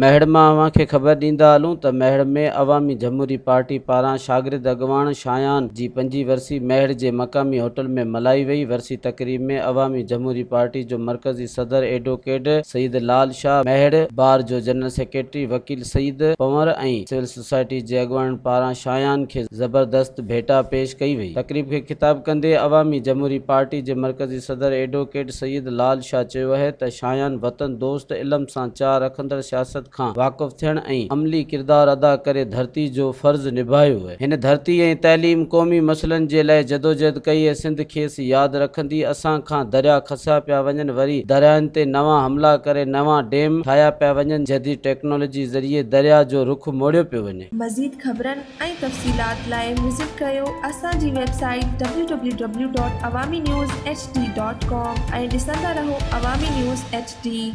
ميهڙ مان اوهان کي خبر ڏيندا هلون ته ميهڙ ۾ عوامي جمهوري پارٽي پاران شاگرد اڳواڻ شايان جي پنجين ورسي ميهڙ جي مقامي هوٽل ۾ ملهائي وئي. ورسي تقريب ۾ عوامي جمهوري پارٽي جو مرڪزي صدر ايڊووڪيٽ سيد لال شاهه، ميهڙ بار جو جنرل سيڪريٽري وڪيل سعيد پنور ۽ سول سوسائٽي جي اڳواڻن پاران شايان کي زبردست ڀيٽا پيش ڪئي وئي. تقريب کي خطاب ڪندي عوامي جمهوري پارٽي جي مرڪزي صدر ايڊووڪيٽ سيد لال شاهه چيو اهي ته شايان وطن دوست، علم سان چاهه رکندڙ، سياست کان واقف ٿيڻ ۽ عملي ڪردار ادا ڪري ڌرتي جو فرض نڀايو اهي. هن ڌرتي ۽ تعليم، قومي مسئلن جي لاء جدوجهد ڪئي ۽ سنڌ کيس ياد رکندي. اسان کان دريا کسيا پيا وڃن وري دريائن تي نوان حملا ڪري نوان ڊيم ٺاهيا پيا وڃن جديد ٽيڪنالاجي ذريعي دريا جو رخ موڙيو پيو وڃي. مزيد خبرن ۽ تفصيلات لاء وزٽ ڪريو اسان جي website W W W dot Awami news H D dot com ۽ ڏسندا رهو عوامي نيوز ايڇ ڊي.